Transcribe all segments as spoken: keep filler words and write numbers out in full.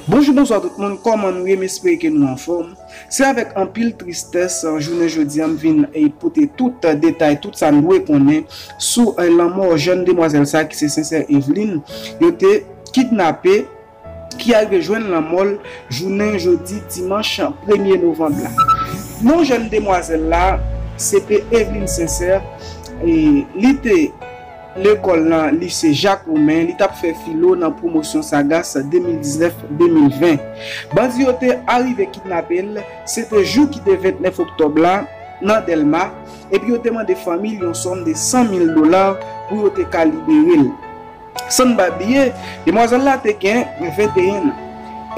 Bonjou, bonswa tout moun, kòman nou ye? M espere ke nou anfòm. Se avèk anpil tristès, jounen jodi a, m vin, e, pote tout, e, detay, tout sa n dwe konnen sou, e, lanmò jèn demwazèl sa ki se Sincère Eveline. Yo te kidnape, ki arive jwenn lanmò l jounen jodi dimanch premye novanm la. Non jèn demwazèl la, se te Eveline Sincère, e li te lekòl nan lise Jak Roumen, li t ap fè filo nan pwomosyon Sagas de mil diznèf de mil ven. Bandi yo te arive kidnape l, se te jou ki te ventnèf oktòb la, nan Dèlma, epi yo te mande fanmi l yon sòm de san mil dola pou yo te ka libere l. San n pa bliye, demwazèl la te gen venteyen an.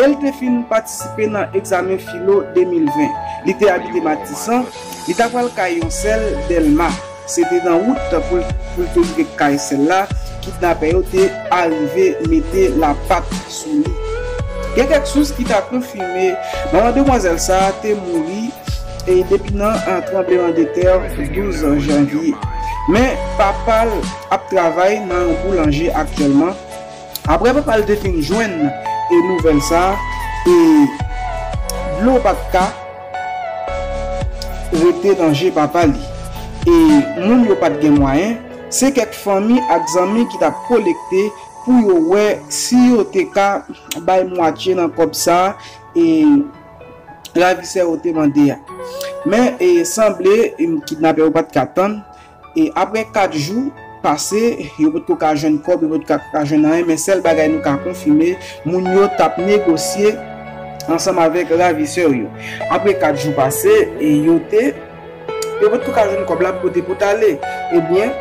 E l te fin patisipe nan egzamen filo de mil ven. Li te abite Matisan, li ta pral kay yon sè l Dèlma. Se te nan wout pou l, pou l te rive kay sè l la, kidnapè yo te arive mete lapat sou li. Gen kèk sous ki ta konfime manman demwazèl sa a te mouri, e depi nan, a, tranblemanntè douz janvye. Men papa l ap travay nan yon boulanje aktyèlman. Apre papa l te fin jwenn, e, nouvèl sa a, e dlo pa t ka rete nan je papa li. E moun yo pa t gen mwayen, se kèk fanmi ak zanmi ki t ap kolekte pou yo wè si yo te ka bay mwatye nan kòb sa a, e ravisè yo te mande a. Men, e, sanble, em, kidnapè yo pa t ka tann. E apre kat jou pase, yo potko ka jwenn kòb, yo potko ka, ka jwenn anyen, men sèl bagay nou ka konfime, moun yo t ap negosye ansanm avèk ravisè yo. Apre kat jou pase, e yo te, yo potko ka jwenn kòb la pou pote pou t ale. Ebyen,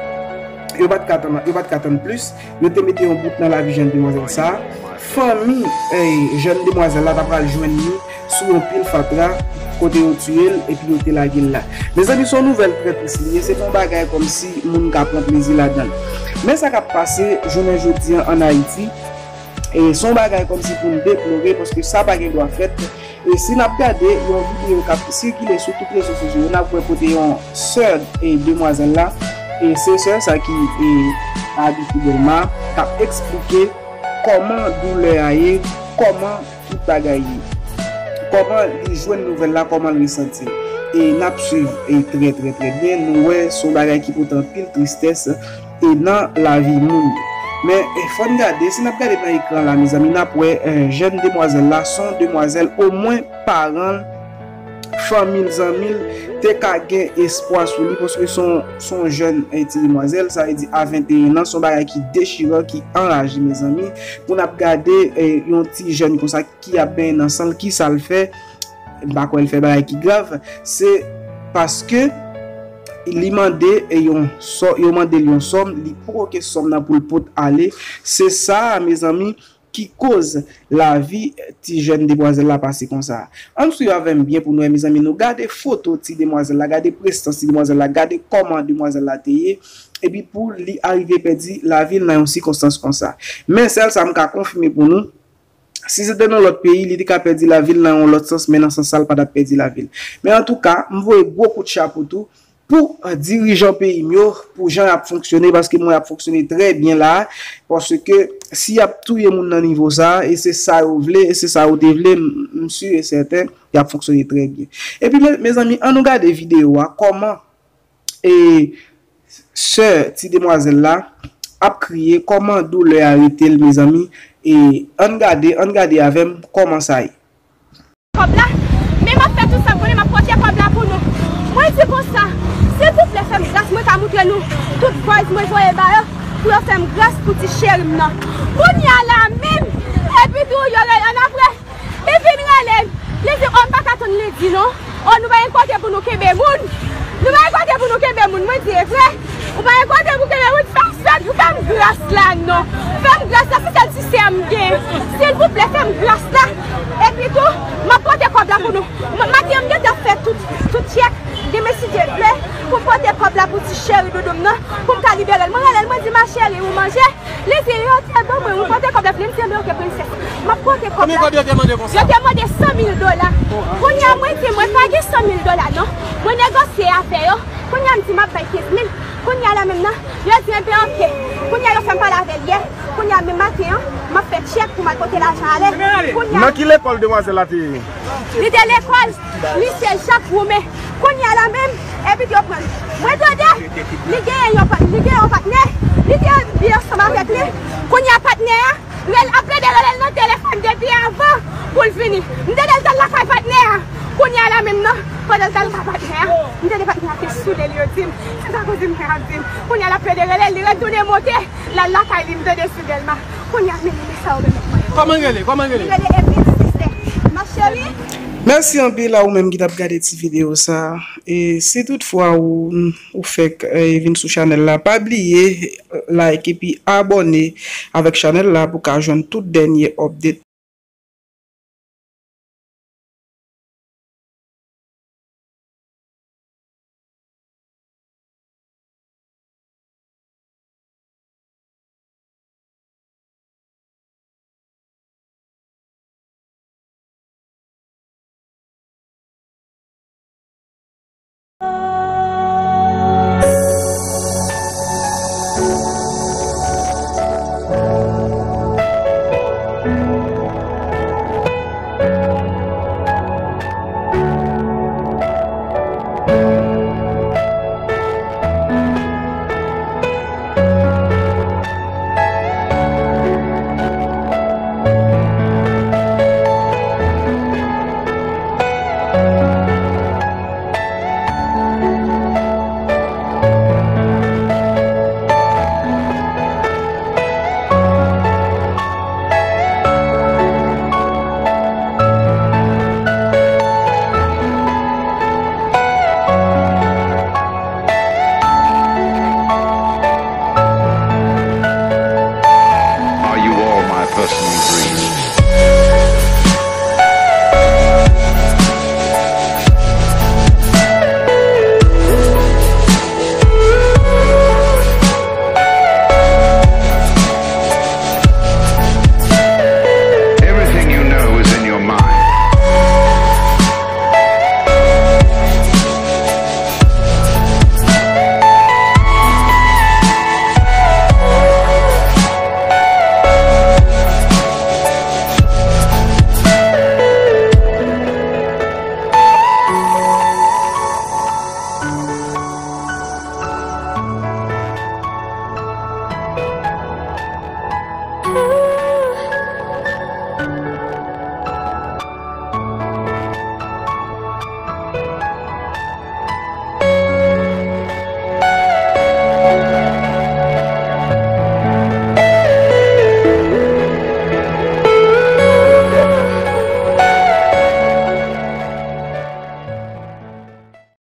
yo pa t ka tann, yo pa t ka tann plis, yo te mete yon bout nan lavi jèn demwazèl sa a. Fanmi, eh, jèn demwazèl la ta pral jwenn li sou yon pil fatra kote yo tiye l epi yo te lage l la. Mezanmi, se yon nouvèl trè tris li ye, se pa yon bagay kòmsi moun ka pran plezi ladan l. Men sa k ap pase jounen jodi a ann Ayiti, e se yon bagay kòmsi pou n deplore, paske sa pa gen dwa fèt. E si n ap gade yon videyo k ap sikile sou tout rezo sosyo yo, n ap wè kote yon sè, e, demwazèl la, e se sè sa ki, e, abite Dèlma, k ap eksplike kòman doulè a ye, kòman tout bagay ye, kòman li jwenn nouvèl la, kòman l resanti l. E n ap swiv, e, trè, trè, trè byen. Nou wè se yon bagay ki pote anpil tristès, e, nan lavi moun. Men, e, fò n gade, si n ap gade nan ekran la, mezanmi, n ap wè, e, jèn demwazèl la, se yon demwazèl, omwen paran l, fanmi l, zanmi l, te ka gen espwa sou li, paske se yon, se yon jèn, e, ti demwazèl, sa vle di a venteyen an, se yon bagay ki dechiran, ki anraje, mezanmi, pou n ap gade, e, yon ti jèn konsa ki ap benyen nan san l, ki sa l fè, m pa kwè l fè bagay ki grav, se paske li mande, e, yon sò, yo mande l yon sòm, li poko gen sòm nan pou l pot ale, se sa, mezanmi, ki koz lavi ti jèn demwazèl la pase konsa. Ann swiv avè m byen pou n wè, mezanmi, nou gade foto ti demwazèl la, gade prestans ti demwazèl la, gade kòman demwazèl la te ye, epi pou li arive pèdi lavi l nan yon sikonstans konsa. Men sèl sa m ka konfime pou nou, si se te nan lòt peyi, li te ka pèdi lavi l nan yon lòt sans, men nan sans sa l pa t ap pèdi lavi l. Men antouka, m voye gwo kout chapo tou pou, eh, dirijan peyi m yo, pou jan y ap fonksyone, paske m wè y ap fonksyone trè byen la, paske si y ap touye moun nan nivo sa, e se sa yo vle, e se sa yo te vle, m, m si e sèten, y ap fonksyone trè byen. Epi, me, mezanmi, ann nou gade videyo a, kòman, e, sè ti demwazèl la ap kriye, kòman doulè a rete l, mezanmi, e ann gade, ann gade avè m kòman sa ye. Kòb la, men m ap fè tout sa m konnen, m ap pote kòb la pou nou. Mwen di konsa, silvouplè, fè m gras, mwen ka moutre nou tout voice mwen voye ba yo, pou yo fè m gras pou ti cheri m nan. Kounye a la menm, epi tou, yo rele annapre, li vin rele m, li di, o, m pa ka tann li di non. O, nou pa gen kote pou nou kenbe moun. Nou pa gen kote pou nou kenbe moun, mwen di, e vre. Ou pa gen kote pou kenbe moun, fè m sèt, fè m gras la non. Fè m gras la, se sèl ti sè m gen. Silvouplè, fè m gras la. Epi tou, m ap pote kòb la pou nou. M, maten an, m gentan fè tout, tout tchèk. Demen, si Dye vle, pou m pote kòb la pou ti cheri doudou m nan, pou m ka libere l. Mwen rele l, mwen di, ma chérie, ou manje? Li di, yo te ban mwen, ou pote kòb la vini, m di, enben, oke, prensès. M ap pote kòb la. Konbyen kòb yo te mande konsa? Yo te mande san mil dola. Kounye a, mwen di, mwen pa gen san mil dola non. Mwen negosye avè yo. Kounye a, m di, m ap bay kenz mil. Kounye a la menm nan, yo di, enben, oke. Kounye a, yo fè m pale avè l yè. Kounye a, menm maten an, m ap fè tchèk pou m al Kote lajan ale? Kounye a, nan ki lekòl demwazèl la te ye? Li te lekòl Lise Jak Woumen. Kounye a la menm, epi yo pran l. Mwen tande, li genyen yon pa-, li genyen yon patnè, li te byen ansanm avèk li. Kounye a patnè a, rel-, ap plede rele l nan telefòn depi avan pou l vini. M tande l t al lakay patnè a. Kounye a la menm nan, pandan l t al lakay patnè a, m tande patnè a te soule l, yo di m, se sa kouzin mwen ap di m. Kounye a l ap plede rele l, li retounen monte, l al lakay li, m tande sou Dèlma. Kounye a, men, men sa yo remet mwen. Kòman l rele? Kòman l rele? Li rele Evelyne Sister. Ma chérie. Mèsi anpil a ou menm ki t ap gade ti videyo sa. E si toutfwa ou, ou fèk, eh, vin sou chanèl la, pa bliye, eh, like epi abòne avèk chanèl la pou ka jwenn tout dènye update